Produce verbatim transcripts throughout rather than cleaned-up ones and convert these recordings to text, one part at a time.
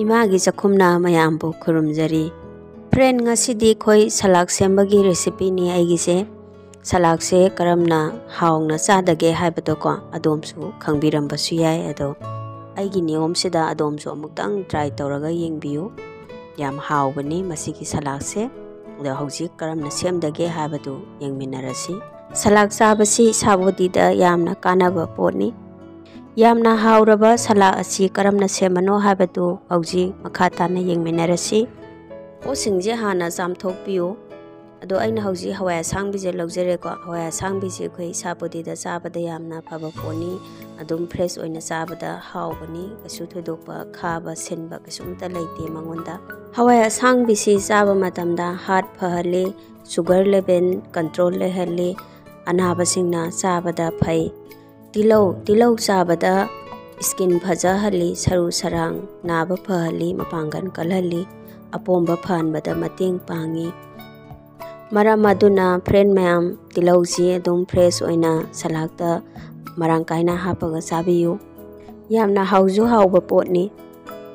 ꯏꯃꯥꯒꯤ ꯆꯥꯛꯈꯨꯝꯅ ꯃꯌꯥꯝꯕꯨ ꯈꯨꯔꯨꯝꯖꯔꯤ꯫ Friend, ꯉꯁꯤꯗꯤ ꯑꯩꯈꯣꯏ ꯁꯂꯥꯗ ꯁꯦꯝꯕꯒꯤ recipeꯅꯤ ꯑꯩꯒꯤꯁꯦ꯫ ꯁꯂꯥꯗꯁꯦ ꯀꯔꯝꯅ ꯍꯥꯎꯅ ꯆꯥꯗꯒꯦ ꯍꯥꯏꯕꯗꯣꯀꯣ, ꯑꯗꯣꯝꯁꯨ ꯈꯪꯕꯤꯔꯝꯕꯁꯨ ꯌꯥꯏ꯫ ꯑꯗꯣ ꯑꯩꯒꯤ ꯅꯤꯌꯣꯝꯁꯤꯗ ꯑꯗꯣꯝꯁꯨ ꯑꯃꯨꯛꯇꯪ try ꯇꯧꯔꯒ ꯌꯦꯡꯕꯤꯌꯨ꯫ ꯌꯥꯝ ꯍꯥꯎꯕꯅꯤ ꯃꯁꯤꯒꯤ ꯁꯂꯥꯗꯁꯦ꯫ ꯑꯗꯣ ꯍꯧꯖꯤꯛ ꯀꯔꯝꯅ ꯁꯦꯝꯗꯒꯦ ꯍꯥꯏꯕꯗꯨ ꯌꯦꯡꯃꯤꯟꯅꯔꯁꯤ꯫ ꯁꯂꯥꯗ ꯆꯥꯕꯁꯤ ꯏꯁꯥ bodyꯗ ꯌꯥꯝꯅ ꯀꯥꯟꯅꯕ ꯄꯣꯠꯅꯤ꯫ ꯌꯥꯝꯅ ꯍꯥꯎꯔꯕ ꯁꯂꯥꯗ ꯑꯁꯤ ꯀꯔꯝꯅ ꯁꯦꯝꯕꯅꯣ ꯍꯥꯏꯕꯗꯨ ꯍꯧꯖꯤꯛ ꯃꯈꯥ ꯇꯥꯅ ꯌꯦꯡꯃꯤꯟꯅꯔꯁꯤ꯫ ꯄꯣꯠꯁꯤꯡꯁꯦ ꯍꯥꯟꯅ ꯆꯥꯝꯊꯣꯛꯄꯤꯌꯨ꯫ ꯑꯗꯣ ꯑꯩꯅ ꯍꯧꯖꯤꯛ ꯍꯋꯥꯏ ꯑꯁꯥꯡꯕꯤꯁꯦ ꯂꯧꯖꯔꯦꯀꯣ꯫ ꯍꯋꯥꯏ ꯑꯁꯥꯡꯕꯤꯁꯦ ꯑꯩꯈꯣꯏ ꯏꯁꯥ bodyꯗ ꯆꯥꯕꯗ ꯌꯥꯝꯅ ꯐꯕ ꯄꯣꯠꯅꯤ꯫ ꯑꯗꯨꯝ fresh ꯑꯣꯏꯅ ꯆꯥꯕꯗ ꯍꯥꯎꯕꯅꯤ꯫ ꯀꯩꯁꯨ ꯊꯣꯏꯗꯣꯛꯄ ꯈꯥꯕ ꯁꯤꯟꯕ ꯀꯩꯁꯨꯝꯇ ꯂꯩꯇꯦ ꯃꯉꯣꯟꯗ꯫ ꯍꯋꯥꯏ ꯑꯁꯥꯡꯕꯤꯁꯤ ꯆꯥꯕ ꯃꯇꯝꯗ heart ꯐꯍꯜꯂꯤ, sugar level control ꯂꯩꯍꯜꯂꯤ, ꯑꯅꯥꯕꯁꯤꯡꯅ ꯆꯥꯕꯗ ꯐꯩ꯫ ꯇꯤꯜꯍꯧ, ꯇꯤꯜꯍꯧ ꯆꯥꯕꯗ skin ꯐꯖꯍꯜꯂꯤ, ꯁꯔꯨ ꯁꯔꯥꯡ ꯅꯥꯕ ꯐꯍꯜꯂꯤ, ꯃꯄꯥꯡꯒꯜ ꯀꯜꯍꯜꯂꯤ, ꯑꯄꯣꯝꯕ ꯐꯍꯟꯕꯗ ꯃꯇꯦꯡ ꯄꯥꯡꯉꯤ꯫ ꯃꯔꯝ ꯑꯗꯨꯅ friend ꯃꯌꯥꯝ, ꯇꯤꯜꯍꯧꯁꯤ ꯑꯗꯨꯝ fresh ꯑꯣꯏꯅ ꯁꯂꯥꯗꯇ ꯃꯔꯥꯡ ꯀꯥꯏꯅ ꯍꯥꯞꯄꯒ ꯆꯥꯕꯤꯌꯨ꯫ ꯌꯥꯝꯅ ꯍꯥꯎꯁꯨ ꯍꯥꯎꯕ ꯄꯣꯠꯅꯤ꯫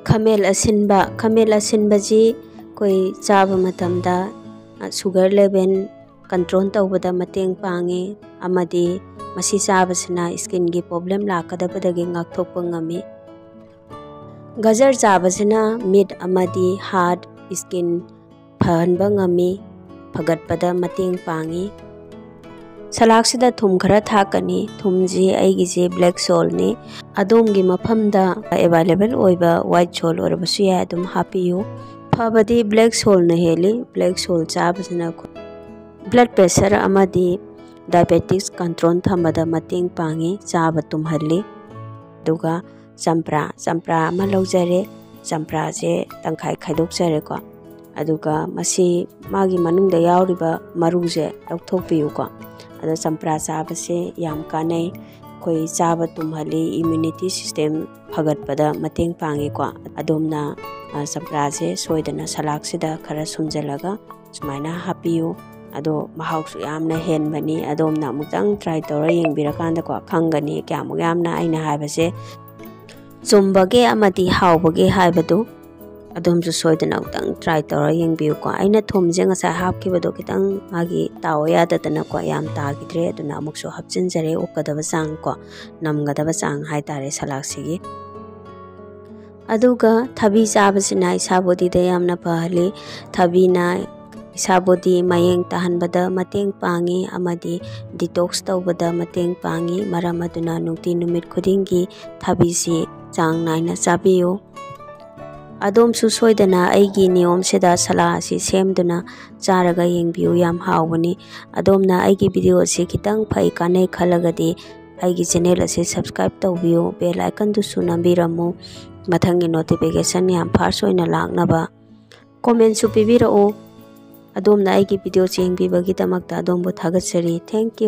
ꯈꯥꯃꯦꯟ ꯑꯁꯤꯟꯕ, ꯈꯥꯃꯦꯟ ꯑꯁꯤꯟꯕꯁꯤ ꯑꯩꯈꯣꯏ ꯆꯥꯕ ꯃꯇꯝꯗ sugar level control ꯇꯧꯕꯗ ꯃꯇꯦꯡ ꯄꯥꯡꯉꯤ, ꯑꯃꯗꯤ ꯃꯁꯤ ꯆꯥꯕꯁꯤꯅ skinꯒꯤ problem ꯂꯥꯛꯀꯗꯕꯗꯒꯤ ꯉꯥꯛꯊꯣꯛꯄ ꯉꯝꯃꯤ꯫ ꯒꯖꯔ ꯆꯥꯕꯁꯤꯅ ꯃꯤꯠ ꯑꯃꯗꯤ heart, skin ꯐꯍꯟꯕ ꯉꯝꯃꯤ, ꯐꯒꯠꯄꯗ ꯃꯇꯦꯡ ꯄꯥꯡꯉꯤ꯫ ꯁꯂꯥꯗꯁꯤꯗ ꯊꯨꯝ ꯈꯔ ꯊꯥꯛꯀꯅꯤ꯫ ꯊꯨꯝꯁꯤ ꯑꯩꯒꯤꯁꯤ black saltꯅꯤ꯫ ꯑꯗꯣꯝꯒꯤ ꯃꯐꯝꯗ available ꯑꯣꯏꯕ white salt ꯑꯣꯏꯔꯕꯁꯨ ꯌꯥꯏ, ꯑꯗꯨꯝ ꯍꯥꯞꯄꯤꯌꯨ꯫ ꯐꯕꯗꯤ black saltꯅ ꯍꯦꯜꯂꯤ꯫ Black salt ꯆꯥꯕꯁꯤꯅ blood pressure ꯑꯃꯗꯤ diabetes control ꯊꯝꯕꯗ ꯃꯇꯦꯡ ꯄꯥꯡꯉꯤ, ꯆꯥꯕ ꯇꯨꯝꯍꯜꯂꯤ꯫ ꯑꯗꯨꯒ ꯆꯝꯄ꯭ꯔꯥ, ꯆꯝꯄ꯭ꯔꯥ ꯑꯃ ꯂꯧꯖꯔꯦ꯫ ꯆꯝꯄ꯭ꯔꯥꯁꯦ ꯇꯪꯈꯥꯏ ꯈꯥꯏꯗꯣꯛꯆꯔꯦꯀꯣ꯫ ꯑꯗꯨꯒ ꯃꯁꯤ ꯃꯥꯒꯤ ꯃꯅꯨꯡꯗ ꯌꯥꯎꯔꯤꯕ ꯃꯔꯨꯁꯦ ꯂꯧꯊꯣꯛꯄꯤꯌꯨꯀꯣ꯫ ꯑꯗꯣ ꯆꯝꯄ꯭ꯔꯥ ꯆꯥꯕꯁꯦ ꯌꯥꯝ ꯀꯥꯟꯅꯩ꯫ ꯑꯩꯈꯣꯏ ꯆꯥꯕ ꯇꯨꯝꯍꯜꯂꯤ, immunity system ꯐꯒꯠꯄꯗ ꯃꯇꯦꯡ ꯄꯥꯡꯉꯤꯀꯣ꯫ ꯑꯗꯣꯝꯅ, ꯑ, ꯆꯝꯄ꯭ꯔꯥꯁꯦ ꯁꯣꯏꯗꯅ ꯁꯂꯥꯗꯁꯤꯗ ꯈꯔ ꯁꯨꯝꯖꯤꯜꯂꯒ ꯁꯨꯃꯥꯏꯅ ꯍꯥꯞꯄꯤꯌꯨ꯫ ꯑꯗꯣ ꯃꯍꯥꯎꯁꯨ ꯌꯥꯝꯅ ꯍꯦꯟꯕꯅꯤ꯫ ꯑꯗꯣꯝꯅ ꯑꯃꯨꯛꯇꯪ try ꯇꯧꯔ ꯌꯦꯡꯕꯤꯔꯀꯥꯟꯗꯀꯣ ꯈꯪꯒꯅꯤ ꯀꯌꯥꯃꯨꯛ ꯌꯥꯝꯅ ꯑꯩꯅ ꯍꯥꯏꯕꯁꯦ ꯆꯨꯝꯕꯒꯦ ꯑꯃꯗꯤ ꯍꯥꯎꯕꯒꯦ ꯍꯥꯏꯕꯗꯨ ꯑꯗꯣꯝꯁꯨ ꯁꯣꯏꯗꯅ ꯑꯃꯨꯛꯇꯪ try ꯇꯧꯔ ꯌꯦꯡꯕꯤꯌꯨꯀꯣ꯫ ꯑꯩꯅ ꯊꯨꯝꯁꯦ ꯉꯁꯥꯏ ꯍꯥꯞꯈꯤꯕꯗꯣ ꯈꯤꯇꯪ ꯃꯥꯒꯤ ꯇꯥꯎ ꯌꯥꯗꯗꯅꯀꯣ ꯌꯥꯝ ꯇꯥꯈꯤꯗ꯭ꯔꯦ, ꯑꯗꯨꯅ ꯑꯃꯨꯛꯁꯨ ꯍꯥꯞꯆꯤꯟꯖꯔꯦ, ꯑꯣꯛꯀꯗꯕ ꯆꯥꯡ ꯀꯣ, ꯅꯝꯒꯗꯕ ꯆꯥꯡ ꯍꯥꯏꯇꯥꯔꯦ ꯁꯂꯥꯗꯁꯤꯒꯤ꯫ ꯑꯗꯨꯒ ꯊꯕꯤ ꯆꯥꯕꯁꯤꯅ ꯏꯁꯥ bodyꯗ ꯌꯥꯝꯅ ꯐꯍꯜꯂꯤ꯫ ꯊꯕꯤꯅ ꯏꯁꯥ body ꯃꯌꯦꯡ ꯇꯥꯍꯟꯕꯗ ꯃꯇꯦꯡ ꯄꯥꯡꯉꯤ ꯑꯃꯗꯤ detox ꯇꯧꯕꯗ ꯃꯇꯦꯡ ꯄꯥꯡꯉꯤ꯫ ꯃꯔꯝ ꯑꯗꯨꯅ ꯅꯨꯡꯇꯤ ꯅꯨꯃꯤꯠ ꯈꯨꯗꯤꯡꯒꯤ ꯊꯕꯤꯁꯤ ꯆꯥꯡ ꯅꯥꯏꯅ ꯆꯥꯕꯤꯌꯨ꯫ ꯑꯗꯣꯝꯁꯨ ꯁꯣꯏꯗꯅ ꯑꯩꯒꯤ ꯅꯤꯌꯣꯝꯁꯤꯗ ꯁꯂꯥꯗ ꯑꯁꯤ ꯁꯦꯝꯗꯨꯅ ꯆꯥꯔꯒ ꯌꯦꯡꯕꯤꯌꯨ, ꯌꯥꯝ ꯍꯥꯎꯕꯅꯤ꯫ ꯑꯗꯣꯝꯅ ꯑꯩꯒꯤ video ꯑꯁꯤ ꯈꯤꯇꯪ ꯐꯩ ꯀꯥꯟꯅꯩ ꯈꯜꯂꯒꯗꯤ ꯑꯩꯒꯤ channel ꯑꯁꯤ subscribe ꯇꯧꯕꯤꯌꯨ, bell iconꯗꯨꯁꯨ ꯅꯝꯕꯤꯔꯝꯃꯨ, ꯃꯊꯪꯒꯤ notification ꯌꯥꯝ fast ꯑꯣꯏꯅ ꯂꯥꯛꯅꯕ꯫ Commentꯁꯨ ꯄꯤꯕꯤꯔꯛꯎ꯫ ꯑꯗꯣꯝꯅ ꯑꯩꯒꯤ videoꯁꯤ ꯌꯦꯡꯕꯤꯕꯒꯤꯗꯃꯛꯇ ꯑꯗꯣꯝꯕꯨ ꯊꯥꯒꯠꯆꯔꯤ꯫ Thank you꯫